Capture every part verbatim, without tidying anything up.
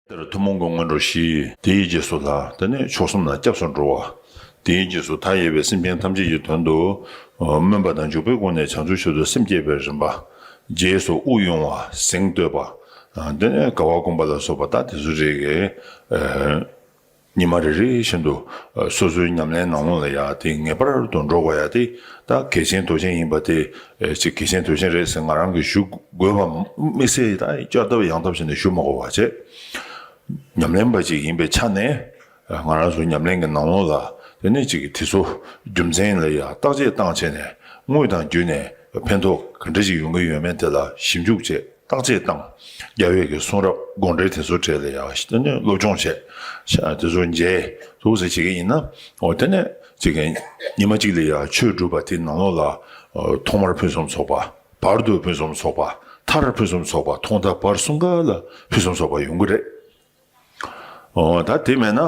དེར་ཐུན་མོང་གི་སྔོན་འགྲོ་བཞི། དེའི་རྗེས་སུ་ལྷ། དེ་ནས་མཆོག་གསུམ་ལ་སྐྱབས་སུ་འགྲོ་བ། དེའི་རྗེས་སུ་མཐའ་ཡས་པའི་སེམས་ཅན་ཐམས་ཅད་ཀྱི་དོན་དུ། སྨོན་པ་དང་འཇུག་པའི་སྒོ་ནས་བྱང་ཆུབ་མཆོག་ཏུ་སེམས་བསྐྱེད་པའི་རིམ་པ། རྗེས་སུ་དབུགས་དབྱུང་བ། གཟེངས་བསྟོད་པ། དེ་ནས་དགའ་བ་བསྒོམ་པ་ལ་སོགས་པ་དག་དེ་ཚོ་རེ་གའི། ཉི་མ་རེ་རེ་བཞིན་དུ་སོ་སོའི་ཉམས་ལེན་ནང་ལོགས་ལ་ཡ་དེ་ངེས་པར་དུ་འགྲོ་དགོས་ཡ་དེ་ད་གལ་ཆེན་དོན་ཆེན་ཡིན་པ་དེ་ཅིག་གལ་ཆེན་དོན་ཆེན་རེད་ཟེར་ང་རང་གིས་ཞུ་དགོས་པ་དམིགས་བསལ་ད་བསྐྱར་ལྡབ་ཡང་ལྡབ་བྱས་ནས་ཞུ་མ་དགོས་པ་བྱས། ཉམས་ལེན་པ་ཅིག་ཡིན་པའི་ཆ་ནས་ང་རང་ཚོའི་ཉམས་ལེན་གྱི་ནང་ལོགས་ལ་དེ་ནས་ཅིག་དེ་ཚོ་རྒྱུ་མཚན་ལ་ཡ་བརྟག་དཔྱད་བཏང་བྱས་ནས་དངོས་དང་བརྒྱུད་ནས་ཕན་ཐོགས་ག་འདྲ་ཅིག་ཡོང་གི་ཡོད་མེད་དེ་ལ་ཞིབ་འཇུག་བྱས། བརྟག་དཔྱད་བཏང་། རྒྱལ་བའི་གི་གསུང་རབ་དགོངས་འགྲེལ་དེ་ཚོ་གྲས་ལ་ཡང་དེ་ནས་སློབ་སྦྱོང་བྱས། དེ་ཚོ་མཇལ་ཐུབ་ཟེར་བྱེད་ཀྱི་ཡིན་ན། འོ་དེ་ནས་ཅིག་གི་ཉི་མ་གཅིག་ལ་ཡང་ཆོས་སྒྲུབ་པ་དེ་ནང་ལོགས་ལ་ཐོག་མར་ཕུན་སུམ་ཚོགས་པ། བར་དུ་ཕུན་སུམ་ཚོགས་པ། མཐར་ཕུན་སུམ་ཚོགས་པ། ཐོག་མཐའ་བར་གསུམ་ཀ་ལ་ཕུན་སུམ་ཚོགས་པ་ཡོང་གི་རེད། འོ་ད་དེ་མེད་ན།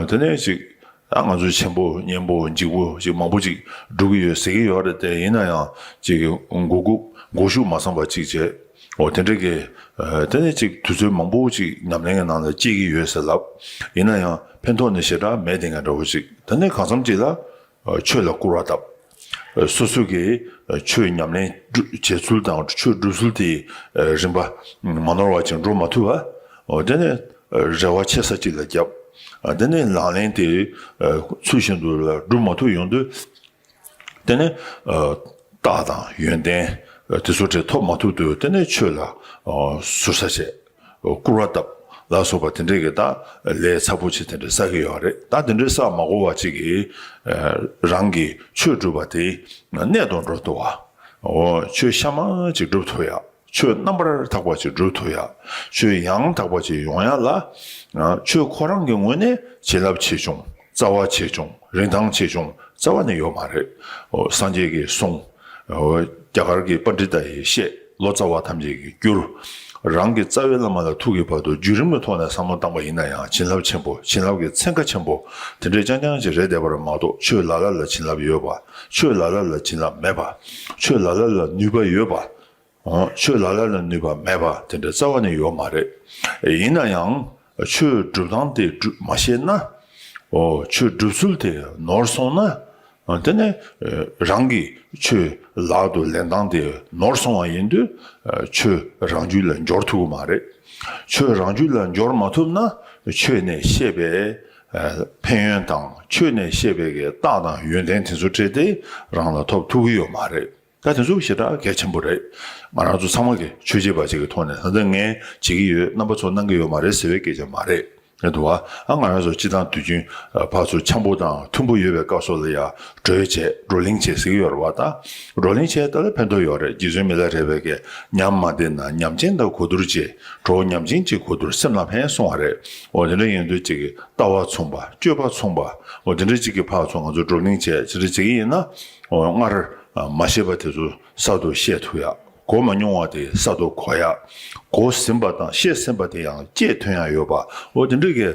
དེ་ནས་ཅིག་ད་ང་ཚོ་ཆེན་པོ་གཉན་པོ་འཇིགས་པོ་ཅིག་མང་པོ་ཅིག་སྒྲུབ་ཀྱི་ཡོད་ཟེར་གྱི་ཡོད་རེད་དེ། ཡིན་ན་ཡང་ཅིག་མགོ་སྒུག་མགོ་གཞུག་མ་བསམ་པ་ཅིག་བྱས། འོ་དེ་འདྲ་གི། དེ་ནས་ཅིག་དུས་ཚོད་མང་པོ་ཅིག་ཉམས་ལེན་གྱི་ནང་ལ་སྐྱེལ་གྱི་ཡོད་ཟེར་ལབ། ཡིན་ན་ཡང་ཕན་ཐོགས་ནི་ཞེ་དྲག་མེད་དེ་ངན་འདྲ་བོ་ཅིག་དེ་ནས་གང་འཚམ་ཅིག་ལ། ཆོས་ལ་སྐུར་བ་བཏབ། སོ་སོ་གིས་ཆོས་ཉམས་ལེན་བྱེད་ཚུལ་དང་ཆོས་སྒྲུབ་ཚུལ་དེའི་རིམ་པ་མ་ནོར་བ་ཅིག་འགྲོ་མ་ཐུབ་པ། འོ་དེ་ནས་རེ་བ་ཆེ་ས་ཅིག་ལ་བརྒྱབ། དེ་ནས་ལག་ལེན་དེ་ཚུལ་བཞིན་དུ་ལ་སྒྲུབ་མ་ཐུབ་ཡོང་དུས། དེ་ནས་རྟགས་དང་ཡོན་ཏན་དེ་ཚོ་གྲས་ཐོབ་མ་ཐུབ་དུས་དེ་ནས་ཆོས་ལ་ཟུར་ཟ་བྱས། སྐུར་བ་བཏབ་ལ་སོགས་པ་དེ་འདྲས་ཀྱི་ད་ལས་ཚ་པོ་ཆེ་དེ་འདྲས་བསགས་ཀྱི་ཡོད་རེད། ད་དེ་འདྲས་བསགས་མ་དགོས་པ་ཅིག་གིས་རང་གི་ཆོས་སྒྲུབ་པ་དེ་གནད་དུ་འགྲོ་ཐུབ་པ། འོ་ཆོས་གཤའ་མ་ཅིག་སྒྲུབ་ཐུབ་ཡ། ཆོས་རྣམ་པར་དག་པ་ཅིག་སྒྲུབ་ཐུབ་ཡ། ཆོས་ཡང་དག་པ་ཅིག་ཡོང་ཡ་ལ། ཆོས་ཁོ་རང་གི་ངོས་ནས་བྱིན་རླབས་ཆེ་ཆུང་། རྩ་བ་ཆེ་ཆུང་། རིན་ཐང་ཆེ་ཆུང་རྩ་བ་ནས་ཡོད་མ་རེད། འོ་སངས་རྒྱས་ཀྱི་གསུང་། འོ་རྒྱ་གར་གྱི་པཎྜི་ཏ་ཡིས་བཤད། ལོ་ཙཱ་བ་ཐམས་ཅད་ཀྱིས་བསྒྱུར། རང་གི་རྩ་བའི་བླ་མ་ལ་ཐུག་གི་བར་དུ་བརྒྱུད་རིམ་གྱི་ཐོག་ནས་བསམ་བློ་བཏང་པ་ཡིན་ན་ཡང་བྱིན་རླབས་ཆེན་པོ། བྱིན་རླབས་ཀྱི་ཚན་ཁ་ཆེན་པོ་དེ་འདྲས་རྐྱང་རྐྱང་ཅིག་རེད་བསྡད་པ་རེད་མ་གཏོགས། ཆོས་ལ་ལ་ལ་བྱིན་རླབས་ཡོད་པ། ཆོས་ལ་ལ་ལ་བྱིན་རླབས་མེད་པ། ཆོས་ལ་ལ་ལ་ནུས་པ་ཡོད་པ། འོ་ཆོས་ལ་ལ་ལ་ནུས་པ་མེད་པ་དེ་འདྲ་རྩ་བ་ནས་ཡོད་མ་རེད། ཡིན་ན་ཡང་ཆོས་སྒྲུབ་སྟངས་དེ་སྒྲུབ་མ་ཤེས་ན། འོ་ཆོས་སྒྲུབ་ཚུལ་དེ་ནོར་སོང་ན། དེ་ནས་རང་གི་ཆོས་ལག་ཏུ་ལེན་སྟངས་དེ་ནོར་སོང་བ་ཡིན་དུས། ཆོས་རང་རྒྱུད་ལ་འབྱོར་ཐུབ་ཀྱི་མ་རེད། ཆོས་རང་རྒྱུད་ལ་འབྱོར་མ་ཐུབ་ན། ཆོས་ནས་བཤད་པའི་ཕན་ཡོན་དང་། ཆོས་ནས་བཤད་པའི་གི་རྟགས་དང་ཡོན་ཏན་དེ་ཚོ་སྤྲད་དེ་རང་ལ་ཐོབ་ཐུབ་ཀྱི་ཡོད་མ་རེད། ད་དེ་ཚོ་ཞེ་དྲག་གལ་ཆེན་པོ་རེད། ང་རང་ཚོ་ཚང་མ་གི་ཆོས་བྱེད་པ་ཅིག་གི་ཐོག་ནས་ད་ལྟ་ངས་བྱེད་ཀྱི་ཡོད། རྣམ་པ་ཚོ་གནང་གི་ཡོད་མ་རེད་ཟེར་བའི་སྐད་ཆ་མ་རེད། རེད་འདུག་བ། ཨ་ང་རང་ཚོ་སྤྱི་བཏང་དུས་རྒྱུན་ཕར་ཚུར་འཆམ་པོ་དང་མཐུན་པོ་ཡོད་པའི་སྐབས་སུ་ལ་ཡ་གྲོས་བྱས། བགྲོ་གླེང་བྱས་ཟེར་གྱི་ཡོད་རེད་བ། ད་བགྲོ་གླེང་བྱས་ད་ལ་ཕན་ཐོགས་ཡོད་རེད། རྗེ་བཙུན་མི་ལ་རས་པས་ཀྱིས་ཉམས་མ་བདེ་ན་ཉམས་ཅན་དང་གོ་བསྡུར་བྱེད། གྲོགས་ཉམས་ཅན་གྱིས་གོ་བསྡུར་སེམས་ལ་ཕན་གསུངས་པ་རེད། འོ་དེ་འདྲ་ཡིན་དུས་ཅིག་གི་ལྟ་བ་མཚུངས་པ། སྤྱོད་པ་མཚུངས་པ། འོ་དེ་འདྲ་ཅིག་གི་ཕར་ཚུར་ང་ཚོ་བགྲོ་གླེང་བྱས་ཅི་འདྲ་བྱེད་ཀྱི་ཡིན་ན། འོ་སྔར་མ་ཤེས་པ་དེ་ཚོ་གསར་དུ་ཤེས་ཐུབ་ཡ། གོ་མ་མྱོང་བ་དེ་གསར་དུ་གོ་ཡ། གོ་ཟིན་པ་དང་ཤེས་ཟིན་པ་དེ་ཡང་བསྐྱེད་ཐོན་ཡ་ཡོད་པ། འོ་དེ་འདྲ་གི་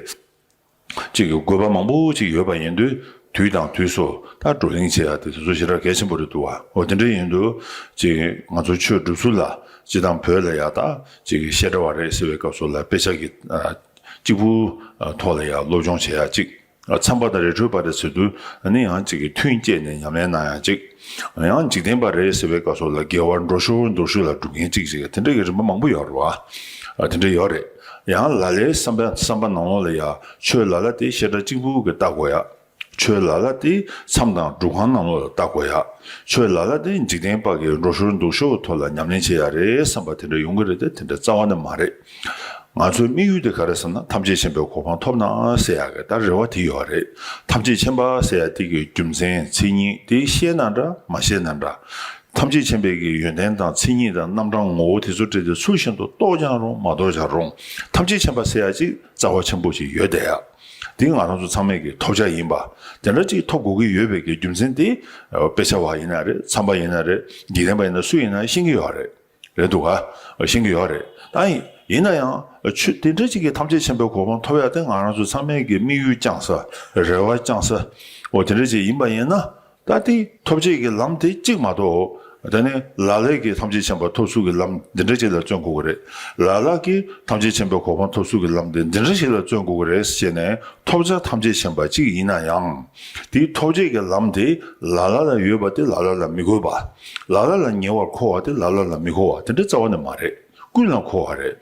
ཅིག་གི་དགོས་པ་མང་པོ་ཅིག་ཡོད་པ་ཡིན་དུས། དུས་དང་དུས་སུ་ད་བགྲོ་གླེང་བྱེད་ཡ་དེ་དེ་ཚོ་ཞེ་དྲག་གལ་ཆེན་པོ་རེད་འདུག་བ། འོ་དེ་འདྲ་ཡིན་དུས་ཅིག་ང་ཚོ་ཆོས་སྒྲུབ་ཚུལ་ལ་སྤྱི་བཏང་བོད་ལ་ཡ་ད་ཅིག་གི་བཤད་གྲྭ་བ་རེད་ཟེར་བའི་སྐབས་སུ་ལ་དཔེ་ཆ་གི་གཅིག་པུ་ཐོག་ལ་ཡ་སློབ་སྦྱོང་བྱེད་ཡ་གཅིག་མཚམས་པ་དང་རི་ཁྲོད་པ་རེད་ཟེར་དུས། ཨ་ནི་ཡང་གཅིག་གི་ཐུན་བསྐྱེད་ནས་ཉམས་ལེན་གནང་ཡ་གཅིག་ཡང་འཇིག་རྟེན་པ་རེད་ཟེར་བའི་སྐབས་སུ་ལ་དགེ་བ་འགྲོ་ཞོར་འདུག་ཞོར་ལ་སྒྲུབ་མཁན་གཅིག་ཅིག་དེ་འདྲ་གི་རིམ་པ་མང་པོ་ཡོད་རེད་བ། ཨ་དེ་འདྲ་ཡོད་རེད། ཡང་ལ་ལའི་བསམ་པ་བསམ་པ་ནང་ལོགས་ལ་ཡ་ཆོས་ལ་ལ་དེ་བཤད་གྲྭ་གཅིག་པུ་གི་ལྟ་དགོས་ཡ། ཆོས་ལ་ལ་དེ་མཚམས་དང་སྒྲུབ་ཁང་ནང་ལོགས་ལ་ལྟ་དགོས་ཡ། ཆོས་ལ་ལ་དེ་འཇིག་རྟེན་པ་གི་འགྲོ་ཞོར་འདུག་ཞོར་ཐོག་ལ་ཉམས་ལེན་བྱེད་ཡ་རེད་བསམ་པ་དེ་འདྲ་ཡོང་གི་རེད་དེ། དེ་འདྲ་རྩ་བ་ནས་མ་རེད། ང་ཚོའི་དམིགས་ཡུལ་དེ་ག་རེ་ཟེར་ན། ཐམས་ཅད་མཁྱེན་པའི་གོ་འཕང་ཐོབ་ན་ཟེར་ཡག་གི་ད་རེ་བ་དེ་ཡོད་རེད། ཐམས་ཅད་མཁྱེན་པ་ཟེར་ཡག་དེ་གི་རྒྱུ་མཚན་མཚན་ཉིད་དེ་ཤེས་ན་འདྲ་མ་ཤེས་ན་འདྲ། ཐམས་ཅད་མཁྱེན་པའི་གི་ཡོན་ཏན་དང་མཚན་ཉིད་དང་རྣམ་གྲངས་ངོ་བོ་དེ་ཚོ་སྤྲད་དེ་ཚུལ་བཞིན་དུ་རྟོགས་ཀྱང་རུང་མ་རྟོགས་ཀྱང་རུང་། ཐམས་ཅད་མཁྱེན་པ་ཟེར་ཡག་ཅིག་རྩ་བ་ཆེན་པོ་ཞིག་ཡོད་བསྡད་ཡག་དེ་ང་རང་ཚོ་ཚང་མས་ཀྱི་ཐོབ་བྱ་ཡིན་པ། དེ་འདྲ་ཅིག་ཐོབ་དགོས་ཀྱི་ཡོད་པའི་གི་རྒྱུ་མཚན་དེ། དཔེ་ཆ་བ་ཡིན་ན་རེད། མཚམས་པ་ཡིན་ན་རེད། འཇིག་རྟེན་པ་ཡིན་ན་སུ་ཡིན་ན་ཤེས་ཀྱི་ཡོད་རེད། རེད་འདུག་ག་ཤེས་ཀྱི་ཡོད་རེད། ད་ཡིན་ན་ཡང་ཆོས་དེ་འདྲ་ཅིག་གི་ཐམས་ཅད་མཁྱེན་པའི་གོ་འཕང་ཐོབ་ཡ་དེ་ང་རང་ཚོ་ཚང་མས་ཀྱི་དམིགས་ཡུལ་བཅངས་ས། རེ་བ་བཅངས་ས། འོ་དེ་འདྲ་ཅིག་ཡིན་པ་ཡིན་ན། ད་དེ་ཐོབ་བྱེད་ཀྱི་ལམ་དེ་གཅིག་མ་གཏོགས་ ད་ནི་ལ་ལས་ཀྱིས་ཐམས་ཅད་མཁྱེན་པ་ཐོབ་ཚུལ་གྱི་ལམ་འདི་འདྲ་ཅིག་ལ་བརྩོན་དགོས་ཀྱི་རེད། ལ་ལ་གིས་ཐམས་ཅད་མཁྱེན་པའི་གོ་འཕང་ཐོབ་ཚུལ་གྱི་ལམ་དེ་འདི་འདྲ་ཞིག་ལ་བརྩོན་དགོས་ཀྱི་རེད་ཟེར་ནས། ཐོབ་བྱ་ཐམས་ཅད་མཁྱེན་པ་གཅིག་ཡིན་ན་ཡང་། དེའི་ཐོབ་བྱེད་ཀྱི་ལམ་དེ་ལ་ལ་ལ་ཡོད་པ་དེ་ལ་ལ་ལ་མི་དགོས་པ། ལ་ལ་ལ་ཉེ་བར་མཁོ་བ་དེ་ལ་ལ་ལ་མི་མཁོ་བ་དེ་འདྲ་རྩ་བ་ནས་མ་རེད། ཀུན་ལ་མཁོ་བ་རེད།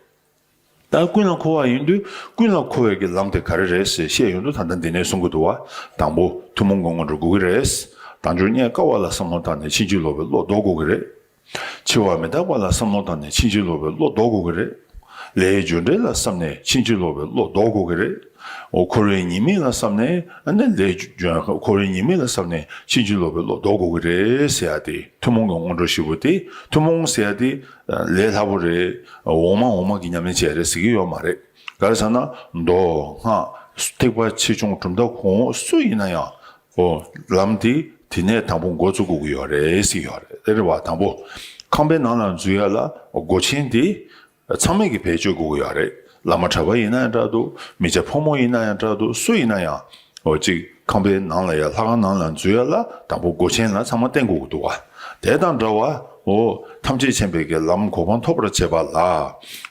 ད་ཀུན་ལ་མཁོ་བ་ཡིན་དུས་ཀུན་ལ་མཁོ་བའི་གི་ལམ་དེ་ག་རེ་རེད་ཟེར་བཤད་ཡོང་དུས། ད་ལྟ་འདི་ནས་གསུང་གི་འདུག་བ། དང་པོ་ཐུན་མོང་གི་སྔོན་འགྲོ་དགོས་ཀྱི་རེད། དལ་འབྱོར་རྙེད་དཀའ་བ་ལ་བསམ་བློ་བཏང་ནས་ཕྱིན་ཅི་ལོག་པའི་བློ་ལྡོག་དགོས་ཀྱི་རེད། འཆི་བ་མི་རྟག་པ་ལ་བསམ་བློ་བཏང་ནས་ཕྱིན་ཅི་ལོག་པའི་བློ་ལྡོག་དགོས་ཀྱི་རེད། ལས་རྒྱུ་འབྲས་ལ་བསམ་ནས་ཕྱིན་ཅི་ལོག་པའི་བློ་ལྡོག་དགོས་ཀྱི་རེད། འོ་འཁོར་བའི་ཉེས་དམིགས་ལ་བསམ་ནས། ཨ་ནི་ལས་རྒྱུ་འཁོར་བའི་ཉེས་དམིགས་ལ་བསམ་ནས་ཕྱིན་ཅི་ལོག་པའི་བློ་ལྡོག་དགོས་ཀྱི་རེད་ཟེར་ཡ་དེ། ཐུན་མོང་གི་སྔོན་འགྲོ་བཞི་པོ་དེ། ཐུན་མོང་ཟེར་ཡ་དེ་ལས་སླ་པོ་རེད། འོག་མ་འོག་མ་གི་ཉམས་ལེན་བྱས་རེད་ཟེར་གྱི་ཡོད་མ་རེད། ག་རེ་ཟེར་ན། མདོ་སྔགས་ཐེག་པ་ཆེ་ཆུང་གྲུབ་མཐའ་གོང་འོག་སུ་ཡིན་ན་ཡང་། འོ་ལམ་དེ་དེ་ནས་དང་པོ་འགོ་བཙུགས་དགོས་ཀྱི་ཡོད་རེད་ཟེར་གྱི་ཡོད་རེད། དེ་རེད་བ། དང་པོ་ཁང་པའི་ནང་ལ་འཛུལ་ཡ་ལ་སྒོ་ཆེན་དེ་ཚང་མས་ཀྱིས་བེད་སྤྱོད་དགོས་ཀྱི་ཡོད་རེད། བླ་མ་གྲྭ་པ་ཡིན་ན་ཡང་འདྲ་འདུག་མི་སྐྱ་ཕོ་མོ་ཡིན་ན་ཡང་འདྲ་འདུག་སུ་ཡིན་ན་ཡང་། འོ་གཅིག་ཁང་པའི་ནང་ལ་ཡ། ལྷ་ཁང་ནང་ལ་འཛུལ་ཡ་ལ་དང་པོ་སྒོ་ཆེན་ལ་ཚང་མ་བསྟན་དགོས་ཀྱི་འདུག་བ། དེ་དང་འདྲ་བ། འོ་ཐམས་ཅད་མཁྱེན་པའི་གི་ལམ་གོ་འཕང་ཐོབ་པར་བྱེད་པ་ལ།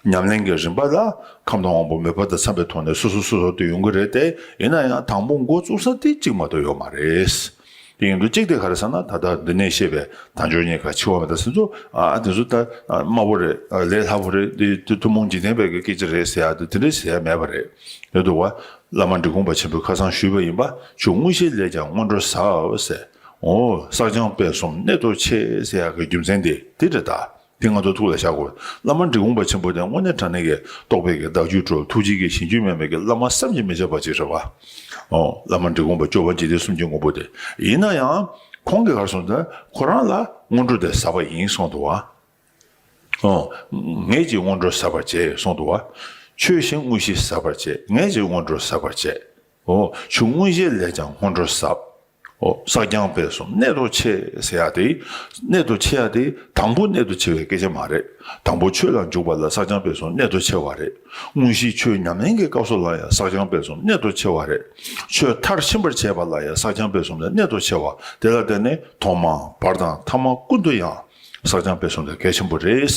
ཉམས་ལེན་གྱི་རིམ་པ་ལ་ཁམས་དང་དབང་པོ་མོས་པ་དང་འཚམ་པའི་ཐོག་ནས་སོ་སོ་སོ་སོ་དེ་ཡོང་གི་རེད་དེ། ཡིན་ན་ཡང་དང་པོ་འགོ་བཙུགས་ས་དེ་གཅིག་མ་གཏོགས་ཡོད་མ་རེད། དེ་ཡིན་དུས་གཅིག་དེ་ག་རེ་ཟེར་ན། ད་ལྟ་འདི་ནས་བཤད་པའི་དལ་འབྱོར་རྙེད་དཀའ། འཆི་བ་མི་རྟག་ཟེར་ཚོ། ཨ་དེ་ཚོ་ད་དམའ་པོ་རེད། ལས་སླ་པོ་རེད། དེ་དེ་ཐུན་མོང་འཇིག་རྟེན་པའི་གི་སྐད་ཆ་རེད་ཟེར་ཡ་དེ་དེ་འདྲ་ཟེར་ཡ་མེད་པ་རེད། རེད་འདུག་བ། བླ་མ་འབྲི་གུང་པ་ཆེན་པོས་ཁ་སང་ཞུས་པ་ཡིན་པ། ཆོས་དངོས་གཞི་ལས་ཀྱང་སྔོན་འགྲོར་ཟབ་ཟེར། འོ་བསགས་སྦྱང་སྤེལ་གསུམ་གནད་དུ་ཆེ་ཟེར་ཡ་གི་རྒྱུ་མཚན་དེ་དེ་རེད་ད། དེ་ང་ཚོ་ཐུགས་ལ་བཞག་དགོས། བླ་མ་འབྲི་གུང་པ་ཆེན་པོ་དེ་དངོས་གནས་དྲང་གནས་ཀྱི་རྟོགས་པའི་གི་བདག་རྒྱུད་གྲོལ། ཐུགས་རྗེ་གི་ཞིང་རྒྱུད་མེད་པའི་གི་བླ་མ་བསམ་གྱིས་མི་ཁྱབ་པ་ཅིག་རེད་བ། ཨོ། བླ་མ་འབྲི་གུང་པ་སྐྱོབ་པ་འཇིག་རྟེན་གསུམ་གྱི་ངོ་བོ་དེ། ཡིན་ན་ཡང་ཁོང་གིས་ག་རེ་གསུངས་ཏེ། ཁོ་རང་ལ་སྔོན་འགྲོ་དེ་ཟབ་པ་ཡིན་གསུངས་འདུག་བ། ཨོ། ངས་ཀྱང་སྔོན་འགྲོ་ཟབ་པར་བྱེད་གསུངས་འདུག་བ། ཆོས་བཞིན་དངོས་གཞི་ཟབ་པར་བྱེད། ངས་ཀྱང་སྔོན་འགྲོ་ཟབ་པར་བྱེད། འོ། ཆོས་དངོས་གཞི་ལས་ཀྱང་སྔོན་འགྲོ་ཟབ། འོ། བསགས་སྦྱང་སྤེལ་གསུམ་གནད་དུ་ཆེ་ཟེར་ཡ་དེ། གནད་དུ་ཆེ་ཡ་དེ་དང་པོ་གནད་དུ་ཆེ་བའི་སྐད་ཆ་མ་རེད། དང་པོ་ཆོས་ལ་འཇུག་པ་ལ་བསགས་སྦྱང་སྤེལ་གསུམ་གནད་དུ་ཆེ་བ་རེད། དངོས་གཞི་ཆོས་ཉམས་ལེན་གྱི་སྐབས་སུ་ལ་ཡང་བསགས་སྦྱང་སྤེལ་གསུམ་གནད་དུ་ཆེ་བ་རེད། ཆོས་མཐར་ཕྱིན་པར་བྱེད་པ་ལ་ཡང་བསགས་སྦྱང་སྤེལ་གསུམ་ལ་གནད་དུ་ཆེ་བ། དེ་ལ་བརྟེན་ནས་ཐོག་མ་བར་དང་ཐ་མ་ཀུན་ཏུ་ཡང་། བསགས་སྦྱང་སྤེལ་གསུམ་དེ་གལ་ཆེན་པོ་རེད།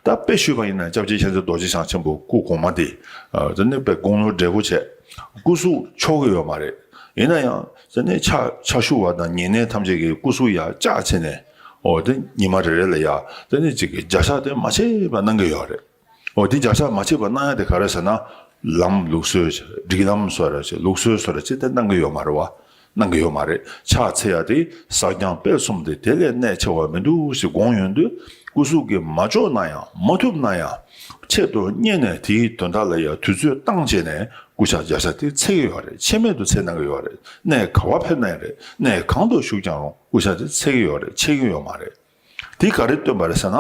ད་དཔེ་ཞུས་པ་ཡིན་ན། སྐྱབས་རྗེ་མཁྱེན་བརྩེ་རྡོ་རྗེ་འཆང་ཆེན་པོ་སྐུ་གོང་མ་དེ། ཨ། དེ་ནི་དཔེ་དགུང་ལོ་བགྲེས་པོ་བྱས། སྐུ་གཟུགས་ཆོག་གི་ཡོད་མ་རེད། ཡིན་ན་ཡང་དེ་ནི་ཕྱག་ཕྱག་ཞུ་བ་དང་ཉེ་གནས་ཐམས་ཅད་ཀྱིས་སྐུ་གཟུགས་ཡར་བཅག་བྱས་ནས། འོ་དེ་ཉི་མ་རེ་རེ་ལ་ཡ་དེ་ནི་གཅིག་གི་བརྒྱ་ཕྱག་དེ་མ་ཆད་པ་གནང་གི་ཡོད་རེད། འོ་དེ་བརྒྱ་ཕྱག་མ་ཆད་པ་གནང་ཡ་དེ་ག་རེ་ཟེར་ན། ལམ་ལུགས་སྲོལ། སྒྲིག་ལམ་བཟོ་འདྲ་ཅིག་ལུགས་སྲོལ་བཟོ་འདྲ་ཅིག་དེ་གནང་གི་ཡོད་མ་རེད་བ། གནང་གི་ཡོད་མ་རེད། ཕྱག་འཚལ་ཡ་དེ་བསགས་སྦྱང་སྤེལ་གསུམ་དེ་དེ་ལས་གནད་ཆེ་བ་མི་འདུག་ཟེར་དགོངས་ཡོང་དུས། སྐུ་གཟུགས་ཀྱིས་མ་ལྕོགས་ན་ཡང་། མ་ཐུབ་ན་ཡང་། ཆེད་དུ་གཉེར་ནས་དེའི་དོན་དག་ལ་ཡང་དུས་ཚོད་བཏང་བྱས་ནས་སྐུ་ཕྱག་བརྒྱ་ཕྱག་དེ་འཚལ་གྱི་ཡོད་རེད། ཆད་མེད་དུ་འཚལ་གནང་གི་ཡོད་རེད། གནས་ག་བ་ཕེབས་ན་ཡང་རེད། གནས་གང་དུ་བཞུགས་ཀྱང་རུང་སྐུ་ཕྱག་དེ་འཚལ་གྱི་ཡོད་རེད། ཆད་ཀྱི་ཡོད་མ་རེད། དེ་ག་རེ་སྟོན་པ་རེད་ཟེར་ན།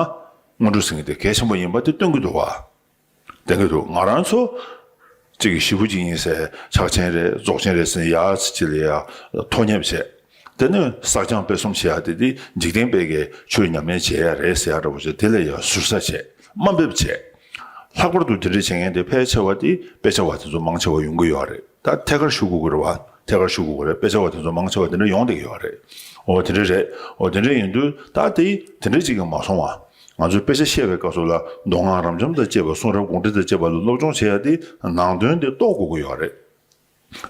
སྔོན་འགྲོ་ཟེར་མཁན་དེ་གལ་ཆེན་པོ་ཡིན་པ་དེ་སྟོན་གྱི་འདུག་བ། བསྟན་གྱི་འདུག་ང་རང་ཚོ་གཅིག་གི་ཞེ་པོ་ཅིག་ཡིན་ཟེར། ཕྱག་ཆེན་རེད། རྫོགས་ཆེན་རེད་ཟེར་ནས་ཡར་ཅིག་ལ་ཡ་ཐོ་ཉེས་བྱས། དེ་ནས་བསགས་སྦྱང་སྤེལ་གསུམ་བྱེད་ཡ་དེ་དེ་འཇིག་རྟེན་པའི་གི་ཆོས་ཉམས་ལེན་བྱེད་ཡ་རེད་ཟེར་ཡ་འདྲ་པོ་བྱས། དེ་ལ་ཡ་ཟུར་ཟ་བྱས། དམའ་འབེབས་བྱས། ལྷག་པར་དུ་དེ་འདྲ་བྱེད་མཁན་དེ་ཕལ་ཆེ་བ་དེ་དཔེ་ཆ་བ་དེ་ཚོ་མང་ཆེ་བ་ཡོང་གི་ཡོད་རེད། ད་ཐད་ཀར་ཞུ་དགོས་ཀྱི་རེད་བ། ཐད་ཀར་ཞུ་དགོས་ཀྱི་རེད། དཔེ་ཆ་བ་དེ་ཚོ་མང་ཆེ་བ་དེ་འདྲ་ཡོང་བསྡད་ཀྱི་ཡོད་རེད། འོ་དེ་འདྲ་རེད། འོ་དེ་འདྲ་ཡིན་དུས་ད་དེ་དེ་འདྲ་ཅིག་གིས་མ་སོང་བ། ང་ཚོས་དཔེ་ཆ་བཤད་པའི་སྐབས་སུ་ལ་མདོ་སྔགས་རབ་འབྱམས་དང་བཅས་པ། གསུང་རབ་དགོངས་འགྲེལ་དང་བཅས་པ་ལ་སློབ་སྦྱོང་བྱེད་ཡ་དེ་ནང་དོན་དེ་རྟོགས་དགོས་ཀྱི་ཡོད་རེད།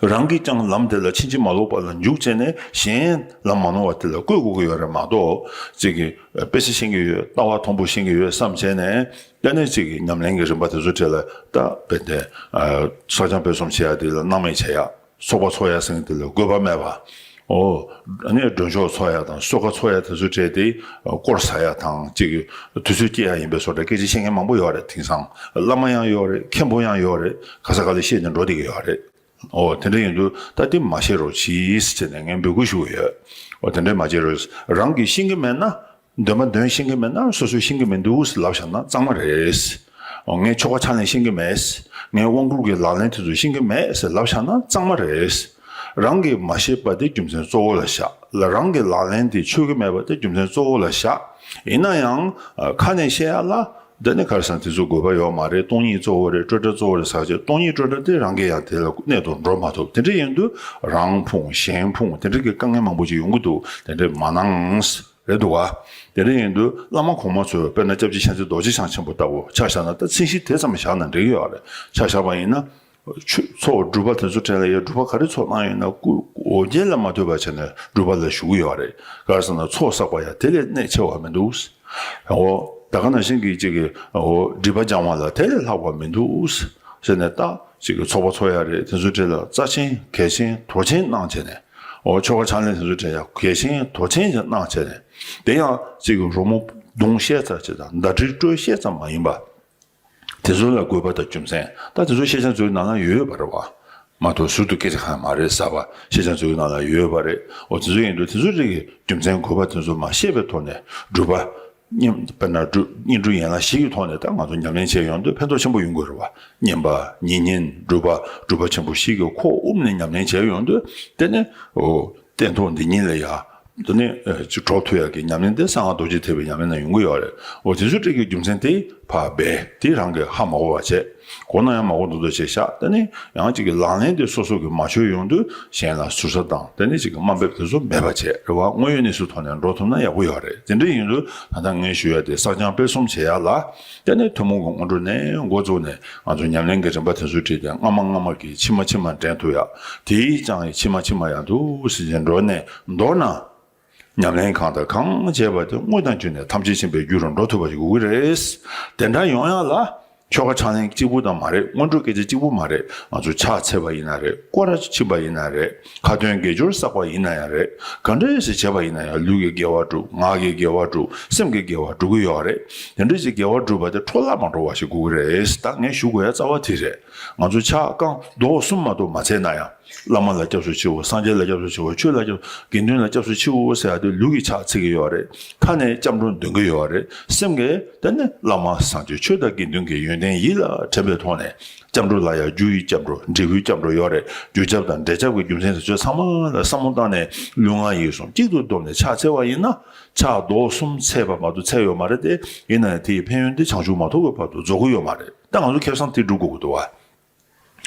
རང་གིས་ཀྱང་ལམ་དེ་ལ་ཕྱིན་ཅི་མ་ལོག་པ་ལ་འཇུག་བྱས་ནས། གཞན་ལམ་མ་ནོར་བ་དེ་ལ་བཀོད་དགོས་ཀྱི་ཡོད་རེད་མ་གཏོགས། གཅིག་གིས་དཔེ་ཆ་ཤེས་ཀྱི་ཡོད། ལྟ་བ་མཐོན་པོ་ཤེས་ཀྱི་ཡོད་བསམ་བྱས་ནས། དེ་ནས་གཅིག་གིས་ཉམས་ལེན་གྱི་རིམ་པ་དེ་ཚོ་གྲས་ལ་ད་དཔེ་དེ། ཨ། བསགས་སྦྱང་སྤེལ་གསུམ་བྱེད་ཡ་དེ་ལ་སྣང་མེད་བྱེད་ཡ། ཚོགས་པ་འཚོགས་ཡ་ཟེར་མཁན་དེ་ལ་དགོས་པ་མེད་པ། འོ། ཨ་ནི་མགྲོན་ཤོག་འཚོགས་ཡ་དང་གསོལ་ཁ་འཚོགས་ཡ་དེ་ཚོ་གྲས་དེ་སྐོར་ཟ་ཡ་དང་གཅིག་གི་དུས་ཚོད་སྐྱེལ་ཡ་ཡིན་པའི་བཟོ་འདྲ་སྐད་ཆ་བཤད་མཁན་མང་པོ་ཡོད་རེད། དེང་སང་བླ་མ་ཡང་ཡོད་རེད། མཁན་པོ་ཡང་ཡོད་རེད། ག་ས་ག་ལ་བཤད་ནས་འགྲོ་བསྡད་ཀྱི་ཡོད་རེད། འོ་དེ་འདྲ་ཡིན་དུས་ད་དེ་མ་བཤད་རོགས་གྱིས་ཟེར་ནས་ངས་འབོད་སྐུལ་ཞུ་གི་ཡོད། འོ་དེ་འདྲ་མ་བྱེད་རོགས། རང་གིས་ཤེས་ཀྱི་མེད་ན། འདོན་མ་འདོན་ཤེས་ཀྱི་མེད་ན། སོ་སོས་ཤེས་ཀྱི་མི་འདུག་ཟེར་ལབ་བཞག་ན་གཙང་མ་རེད། ངས་ཆོ་ག་ཕྱག་ལེན་ཤེས་ཀྱི་མེད། ངས་དབང་བསྐུར་གྱི་ལག་ལེན་དེ་ཚོ་ཤེས་ཀྱི་མེད་ཟེར་ལབ་བཞག་ན་གཙང་མ་རེད། རང་གིས་མ་ཤེས་པ་དེ་རྒྱུ་མཚན་གཙོ་བོ་ལ་བཞག། ལ་རང་གི་ལག་ལེན་དེ་ཆོད་ཀྱི་མེད་པ་དེ་རྒྱུ་མཚན་གཙོ་བོ་ལ་བཞག། ཡིན་ན་ཡང་ཁ་ནས་བཤད་ཡ་ལ་འདི་ནི་ག་རེ་ཟེར་ན། དེ་ཚོ་དགོས་པ་ཡོད་མ་རེད། སྟོང་ཉིད་གཙོ་བོ་རེད། སྤྲོས་བྲལ་གཙོ་བོ་རེད་ཟེར་བྱས། སྟོང་ཉིད་སྤྲོས་བྲལ་དེ་རང་གིས་ཡང་དེ་ལ་གནད་དུ་འགྲོ་མ་ཐུབ། དེ་འདྲ་ཡིན་དུས་རང་ཕུང་གཞན་ཕུང་དེ་འདྲ་གི་དཀའ་ངལ་མང་པོ་ཅིག་ཡོང་གི་འདུག་དེ་འདྲ་མ་གནང་། རེད་འདུག་བ། དེ་འདྲ་ཡིན་དུས་བླ་མ་གོང་མ་ཚོས་དཔེར་ན་སྐྱབས་རྗེ་མཁྱེན་བརྩེ་རྡོ་རྗེ་འཆང་ཆེན་པོ་ལྟ་བུ་ཆ་བཞག་ན། ད་མཚན་གཞི་དེ་ཙམ་བཞག་ན་འགྲིག་གི་ཡོད་རེད། ཆ་བཞག་པ་ཡིན་ན། ཆོས་ཚོགས་སྒྲུབ་པ་དེ་ཚོ་གྲས་ལ་ཡང་སྒྲུབ་པ་ག་རེ་ཚོགས་གནང་ཡོད་ན། སྐུ་འོ་བརྒྱལ་ལ་མ་ལྟོས་པ་བྱས་ནས་སྒྲུབ་པ་ལ་ཞུགས་ཀྱི་ཡོད་རེད། ག་རེ་ཟེར་ན་ཚོགས་བསགས་པ་ཡང་དེ་ལས་གནད་ཆེ་བ་མི་འདུག་འོ། ད་ག་ནང་བཞིན་གྱི་གཅིག་གི་འོ་སྒྲིབ་པ་སྦྱང་བ་ལ་དེ་ལས་ལྷག་པ་མི་འདུག་ཟེར་ནས། ད་གཅིག་གི་ཚོགས་པ་ཚོགས་ཡ་རེད། དེ་ཚོའི་གྲས་ལ་རྩ་ཆེན་གལ་ཆེན་དོ་ཆེན་གནང་བྱས་ནས། འོ་ཆོ་ག་ཕྱག་ལེན་དེ་ཚོའི་གྲས་ཡང་གལ་ཆེན་དོ་ཆེན་གནང་བྱས་ནས། དེ་ཡང་གཅིག་གི་རོལ་མོ་བརྡུང་ཤེས་ཙམ་ཅིག་དང་བརྡ་འཕྲིན་སྤྲོད་ཤེས་ཙམ་མ་ཡིན་པ། དེ་ཚོ་ལ་དགོས་པ་དང་རྒྱུ་མཚན། ད་དེ་ཚོ་ཤེས་བྱ་ཚོའི་ནང་ལ་ཡོད་ཡོད་པ་རེད་བ། མ་གཏོགས་ཟུར་དུ་སྐད་ཆ་གང་ཡང་མ་རེད་ཟེར་བ། ཤེས་བྱ་ཚོའི་ནང་ལ་ཡོད་ཡོད་པ་རེད། འོ་དེ་ཚོ་ཡིན་དུས་དེ་ཚོ་རིགས་ཀྱི་རྒྱུ་མཚན་དགོས་པ་དེ་ཚོ་མ་ཤེས་པའི་ཐོག་ནས་སྒྲུབ་པ། བསྙེན། དཔེར་ན་སྒྲུབ། བསྙེན་སྒྲུབ་ཡན་ལག་བཞི་གི་ཐོག་ནས་ད་ང་ཚོ་ཉམས་ལེན་བྱས་ཡོང་དུས་ཕན་ཐོགས་ཆེན་པོ་ཡོང་གི་རེད་བ། བསྙེན་པ། བསྙེན་གཉེན། སྒྲུབ་པ། སྒྲུབ་པ་ཆེན་པོ་བཞི་གི་ཁོག་དབུབ་ནས་ཉམས་ལེན་བྱས་ཡོང་དུས། དེ་ནས་འོ་སྟན་ཐོག་འདི་ཉིད་ལ་ཡ། དེ་ནས་ཨ་ཅིག་གྲོགས་ཐུབ་ཡག་གི་ཉམས་ལེན་དེ་གསང་སྔགས་རྡོ་རྗེ་ཐེག་པའི་ཉམས་ལེན་ནང་ཡོང་གི་ཡོད་རེད། འོ་དེ་ཚོ་རིགས་ཀྱི་རྒྱུ་མཚན་དེ་ཕར་སྦས། དེ་རང་གིས་ཧ་མ་གོ་བ་བྱས། གོ་ན་ཡང་མ་གོ་མདོག་མདོག་བྱས་བཞག་དེ་ནས་ཡང་གཅིག་གི་ལག་ལེན་དེ་སོ་སོ་གིས་མ་ཆོད་ཡོང་དུས་གཞན་ལ་ཟུར་ཟ་དང་། དེ་ནས་གཅིག་གི་དམའ་འབེབས་དེ་ཚོ་མེད་པ་བྱས། རེད་བ། དངོས་ཡོད་གནས་ཚུལ་ཐོག་ནས་འགྲོ་ཐུབ་ན་ཡག་པོ་ཡོད་རེད། དེ་འདྲ་ཡིན་དུས་ད་ལྟ་ངས་ཞུ་ཡ་དེ་བསགས་སྦྱང་སྤེལ་གསུམ་བྱེད་ཡ་ལ། དེ་ནས་ཐུན་མོང་གི་སྔོན་འགྲོ་ནས་འགོ་བཙུགས་ནས་ང་ཚོ་ཉམས་ལེན་གྱི་རིམ་པ་དེ་ཚོའི་གྲས་དེ་སྔ་མ་སྔ་མ་གི་ཕྱི་མ་ཕྱི་མ་འདྲེན་ཐུབ་ཡ། དེའི་ཀྱང་ཕྱི་མ་ཕྱི་མ་ཡང་འདུག་ཟེར་བྱས་འགྲོ་ནས། མདོར་ན། ཉམས་ལེན་གང་དང་གང་བྱས་པ་དེ་དངོས་དང་བརྒྱུད་ནས་ཐམས་ཅད་མཁྱེན་པའི་རྒྱུ་རུ་འགྲོ་ཐུབ་པ་ཞིག་དགོས་ཀྱི་རེད། དེ་འདྲ་ཡོང་ཡག་ལ། ཆོ་ག་ཕྱག་ལེན་གཅིག་པུ་དང་མ་རེད། སྔོན་འགྲོ་སྐད་ཆ་གཅིག་པུ་མ་རེད། ང་ཚོ་ཕྱག་འཚལ་བ་ཡིན་ན་རེད། སྐོར་ར་ཕྱིན་པ་ཡིན་ན་རེད། ཁ་ཏོན་དགེ་སྦྱོར་བསགས་པ་ཡིན་ན་ཡང་རེད། ག་འདྲ་ཞིག་བྱས་པ་ཡིན་ན་ཡང་ལུས་ཀྱི་དགེ་བ་སྒྲུབ། ངག་གི་དགེ་བ་སྒྲུབ། སེམས་ཀྱི་དགེ་བ་སྒྲུབ་ཀྱི་ཡོད་རེད། དེ་འདྲ་ཞིག་དགེ་བ་སྒྲུབ་པ་དེ་འཕྲོ་བརླག་མ་འགྲོ་བ་ཞིག་དགོས་ཀྱི་རེད། ད་ངས་ཞུ་དགོས་ཡ་རྩ་བ་དེ་རེད། ང་ཚོ་ཕྱག་རྐང་རྡོག་གསུམ་མ་གཏོགས་མ་འཚལ་ན་ཡང་། བླ་མ་ལ་སྐྱབས་སུ་མཆིའོ། སངས་རྒྱས་ལ་སྐྱབས་སུ་མཆིའོ། ཆོས་ལ་སྐྱབས། དགེ་འདུན་ལ་སྐྱབས་སུ་མཆིའོ་ཟེར་ཡ་དེ་ལུས་ཀྱིས་ཕྱག་འཚལ་གྱི་ཡོད་རེད། ཁ་ནས་སྐྱབས་འགྲོ་འདོན་གྱི་ཡོད་རེད། སེམས་ཀྱིས་དེ་ནི་བླ་མ་སངས་རྒྱས་ཆོས་དང་དགེ་འདུན་གྱི་ཡོན་ཏན་ཡིད་ལ་དྲན་པའི་ཐོག་ནས། སྐྱབས་འགྲོ་ལ་ཡང་རྒྱུ་ཡི་སྐྱབས་འགྲོ། འབྲས་བུའི་སྐྱབས་འགྲོ་ཡོད་རེད། རྒྱུ་ཁྱབ་དང་འབྲས་ཁྱབ་ཀྱི་རྒྱུ་མཚན་དེ་ཚོ་ཚང་མ་ལ་བསམ་བློ་བཏང་ནས། ལུས་ངག་ཡིད་གསུམ་གཅིག་ཏུ་བསྡོམས་ནས་ཕྱག་འཚལ་བ་ཡིན་ན། ཕྱག་རྡོག་གསུམ་འཚལ་བ་མ་གཏོགས་འཚལ་ཡོད་མ་རེད་དེ། ཡིན་ན་ཡང་དེ་ཡི་ཕན་ཡོན་དེ་བྱང་ཆུབ་མ་ཐོབ་པའི་བར་དུ་རྫོགས་ཀྱི་ཡོད་མ་རེད། ད་ང་ཚོ་ཁེ་བཟང་དེ་སྒྲུབ་དགོས་ཀྱི་འདུག་བ།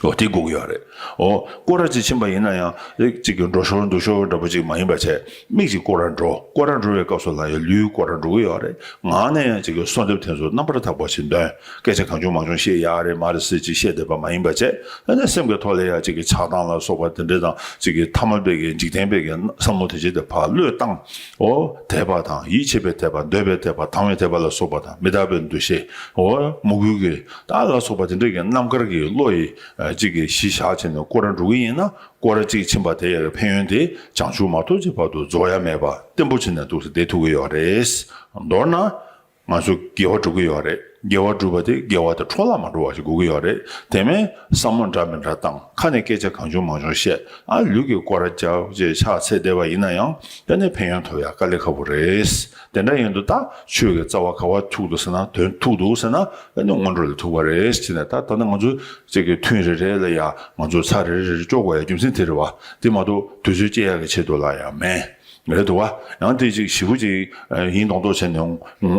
འོ་དེ་དགོས་ཀྱི་ཡོད་རེད། འོ་སྐོར་ར་ཅིག་ཕྱིན་པ་ཡིན་ན་ཡང་། ཨེ་གཅིག་གི་འགྲོ་ཞོར་འདུག་ཞོར་འདྲ་པོ་ཅིག་མ་ཡིན་པ་བྱས། མིག་ཅིག་སྐོར་ར་འགྲོ། སྐོར་ར་འགྲོ་བའི་སྐབས་སུ་ལ་ཡང་ལུས་སྐོར་ར་འགྲོ་གི་ཡོད་རེད། ངག་ནས་ཡང་གཅིག་གི་གསོལ་འདེབས་དེ་ཚོ་རྣམ་པར་དག་པ་ཞིག་འདོན། སྐད་ཆ་གང་བྱུང་མང་བྱུང་བཤད། ཡ་རེད་མ་རེད་ཟེར་ཅིག་བཤད་བསྡད་པ་མ་ཡིན་པ་བྱས། ཨ་ནི་སེམས་ཀྱི་ཐོག་ལ་ཡང་གཅིག་གི་ཆགས་སྡང་ལ་སོགས་པ་དེ་འདྲ་དང་། གཅིག་གི་ཐ་མལ་པའི་གི་འཇིག་རྟེན་པའི་གི་བསམ་བློ་དེ་ཅིག་དེ་ཕར་བློས་བཏང་། འོ་དད་པ་དང་། ཡིད་ཆེས་པའི་དད་པ། འདོད་པའི་དད་པ། དང་བའི་དད་པ་ལ་སོགས་པ་དང་། མི་རྟག་པའི་འདུ་ཤེས། འོ་མོས་གུས་ཀྱི་ད་ལ་སོགས་པ་དེ་འདྲ་གི་རྣམ་དཀར་གྱི་བློ་ཡི་ཨ་གཅིག་གི་གཞི་བཞག་བྱས་ནས་སྐོར་ར་འགྲོ་གི་ཡིན་ན། སྐོར་ར་གཅིག་ཕྱིན་པ་དེ་ཡི་ཕན་ཡོན་དེ་བྱང་ཆུབ་མ་ཐོབ་ཀྱི་བར་དུ་རྫོགས་ཡ་མེད་པ་བརྟན་པོ་བྱས་ནས་འདུག་སེ་བསྡད་ཐུབ་ཀྱི་ཡོད་རེད། མདོར་ན། ང་ཚོ་དགེ་བ་སྒྲུབ་ཀྱི་ཡོད་རེད། དགེ་བ་སྒྲུབ་པ་དེ་དགེ་བ་དེ་འཕྲོ་བརླག་མ་འགྲོ་བ་ཞིག་དགོས་ཀྱི་ཡོད་རེད། དེ་མིན་བསམ་བློ་འདྲ་མི་འདྲ་བཏང་། ཁ་ནས་སྐད་ཆ་གང་བྱུང་མང་བྱུང་བཤད། ཨ་ལུས་ཀྱིས་སྐོར་ར་རྒྱབ་བྱས་ཕྱག་འཚལ་བསྡད་པ་ཡིན་ན་ཡང་། དེ་ནི་ཕན་ཡོན་ཐོབ་ཡ་དཀའ་ལས་ཁག་པོ་རེད། དེ་འདྲ་ཡིན་དུས་ད་ཆོས་ཀྱི་རྩ་བ་ག་བ་ཐུག་འདུག་ཟེར་ན། དོན་ཐུག་འདུག་ཟེར་ན། ཨ་ནི་སྔོན་འགྲོ་ལ་ཐུག་པ་རེད་ཟེར་ནས། ད་ད་ནི་ང་ཚོ་གཅིག་གི་ཐུན་རེ་རེ་ལ་ཡ་ང་ཚོ་ཚར་རེ་རེ་རེ་སྐྱོར་དགོས་ཡ་རྒྱུ་མཚན་དེ་རེད་བ། དེ་མ་གཏོགས་དུས་ཚོད་སྐྱེལ་ཡ་གི་ཆེད་དུ་ལ་ཡ་མེད། རེད་འདུག་བ། ཡང་དེ་ཅིག་ཞིབ་པོ་ཅིག་ཡིན་མདོག་མདོག་བྱས་ནས་ངོ་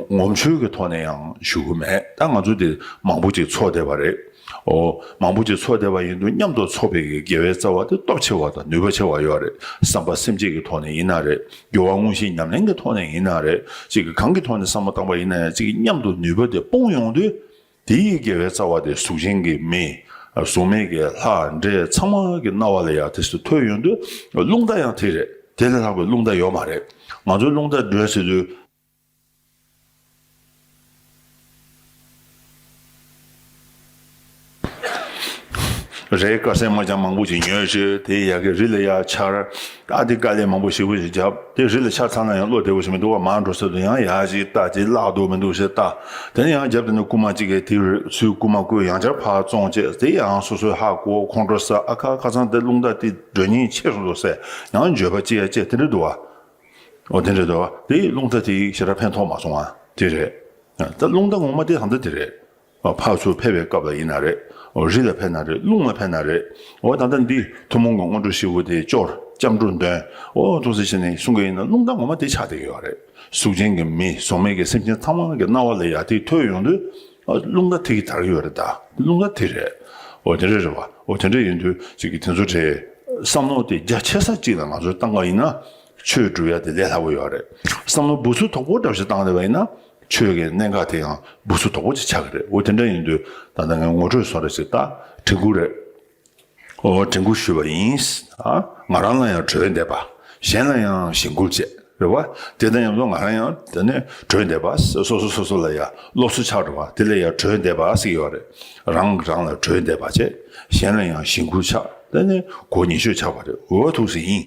ངོམ་ཆོས་ཀྱི་ཐོག་ནས་ཡང་ཞུ་གི་མེད། ད་ང་ཚོ་དེ་མང་པོ་ཅིག་ཚོགས་བསྡད་པ་རེད། འོ། མང་པོ་ཅིག་ཚོགས་བསྡད་པ་ཡིན་དུས་མཉམ་དུ་ཚོགས་པའི་གི་དགེ་བའི་རྩ་བ་དེ་སྟོབས་ཆེ་བ་དང་ནུས་པ་ཆེ་བ་ཡོད་རེད། བསམ་པ་སེམས་བསྐྱེད་ཀྱི་ཐོག་ནས་ཡིན་ན་རེད། སྦྱོར་བ་དངོས་གཞིའི་ཉམས་ལེན་གྱི་ཐོག་ནས་ཡིན་ན་རེད། ཅིག་གི་གང་གི་ཐོག་ནས་བསམ་བློ་བཏང་པ་ཡིན་ན་ཡང་། ཅིག་གི་མཉམ་དུ་ནུས་པ་དེ་སྤུངས་ཡོང་དུས། དེ་ཡི་དགེ་བའི་རྩ་བ་དེ་གཟུགས་ཅན་གྱི་མི། གཟུགས་མེད་ཀྱི་ལྷ་འདྲེ་ཚང་མ་གི་རྣ་བ་ལ་ཡང་དེ་སུ་ཐོས་ཡོང་དུས། རླུང་རྟ་ཡང་དེ་རེད། དེ་ལས་ལྷག་པའི་རླུང་རྟ་ཡོད་མ་རེད། ང་ཚོའི་རླུང་རྟ་སྒྲོན་ཟེར་དུས། རས་དཀར་སེར་དམར་ལྗང་མང་པོ་ཅིག་ཉོས་བྱས། དེ་ཡ་གི་རི་ལ་ཡ་ཆར། ཨ་དེ་དཀའ་ལས་མང་པོ་ཞེ་པོ་ཞིག་བརྒྱབ། དེ་རི་ལ་ཆར་ཚ་ན་ཡང་བློ་བདེ་པོ་ཞིག་མི་འདུག་བ། མར་འགྲོ་ས་དུ་ཡང་ཡ་ཞིག་ལྟ། དེ་བརླག་འདུག་མི་འདུག་ཞེས་ལྟ། དེ་ནས་ཡང་རྒྱབ་དེ་ནས་རྐུན་མ་གཅིག་གིས་དེ་རི་ཚུར་རྐུན་མ་བརྐུས། ཡང་བསྐྱར་ཕར་བཙོང་བྱས། དེ་ཡང་སོ་སོའི་ཧ་གོ། ཁོང་ཁྲོ་ཟ། ཨ་ཁ་ཁ་སང་དེ་རླུང་རྟ་དེ་སྒྲོན་ཉེན་ཆེ་སོང་འདུག་ཟེར། ཡང་འགྱོད་པ་སྐྱེ་ཡ་སྐྱེ། དེ་འདྲ་འདུག་བ། འོ་དེ་འདྲ་འདུག་བ། དེ་རླུང་རྟ་དེ་ཞེ་དྲག་ཕན་ཐོགས་མ་སོང་བ་དེ་རེད། ད་རླུང་རྟ་ངོ་མ་དེ་ད་ལྟ་དེ་རེད། ཕར་ཚུར་ཕེབས་པའི་སྐབས་ལ་ཡིན་ན་རེད། འོ་རི་ལ་ཕེབས་ན་རེད། རླུང་ལ་ཕེབས་ན་རེད། འོ་ད་ལྟ་འདི་ཐུན་མོང་གི་སྔོན་འགྲོ་ཞིག་པོ་དེ་སྐྱོར། སྐྱབས་འགྲོ་འདོན། འོ་ཐུགས་རྗེ་ཆེ་ནས་གསུང་གི་ཡིན་ན། རླུང་རྟ་ངོ་མ་དེ་ཆགས་བསྡད་ཀྱི་ཡོད་རེད། གཟུགས་ཅན་གྱི་མི། གཟུགས་མེད་ཀྱི་སེམས་ཅན་ཚང་མ་གི་རྣ་བ་ལ་ཡ་དེ་ཐོས་ཡོང་དུས། རླུང་རྟ་དེ་གི་དར་གྱི་ཡོད་རེད་ད། རླུང་རྟ་དེ་རེད། འོ་དེ་འདྲ་རེད་བ། འོ་དེ་འདྲ་ཡིན་དུས་ཅིག་གི་དེ་ཚོ་དེ་བསམ་བློ་དེ་རྒྱ་ཆེ་ས་ཅིག་ལ་ང་ཚོས་བཏང་པ་ཡིན་ན། ཆོས་སྒྲུབ་ཡ་དེ་ལས་སླ་པོ་ཡོད་རེད། བསམ་བློ་འབུ་ཚུགས་དོག་པོ་འདྲ་ཞིག་བཏང་བསྡད་པ་ཡིན་ན་ཆོས་ཀྱི་གནད་འགག་དེ་ཡང་འབུ་ཚུགས་དོག་པོ་ཅིག་ཆགས་ཀྱི་རེད། འོ་དེ་འདྲ་ཡིན་དུས་ད་ལྟ་ངས་ངོ་སྤྲོད་བཟོ་འདྲ་ཞིག་ད་དྲན་སྐུལ་རེད། ཨོ་དྲན་སྐུལ་ཞུས་པ་ཡིན། ཨ་ང་རང་ལ་ཡང་གྲོས་འདེབས་པ། གཞན་ལ་ཡང་གཞེན་སྐུལ་བྱེད་རེད་བ། དེ་དང་མཉམ་དུ་ང་རང་ཡང་དེ་ནས་གྲོས་འདེབས་པ། སོ་སོ་སོ་སོ་ལ་ཡང་སློབ་གསོ་ཆགས་འགྲོ་བ་དེ་ལ་ཡང་གྲོས་འདེབས་པ་ཟེར་གྱི་ཡོད་རེད། རང་རང་ལ་གྲོས་འདེབས་པ་བྱས། གཞན་ལ་ཡང་གཞེན་སྐུལ་ཆགས། དེ་ནས་གོ་ཉེ་ཤོས་ཆགས་པ་རེད། འོ་ཐུགས་སུ་ཡིན།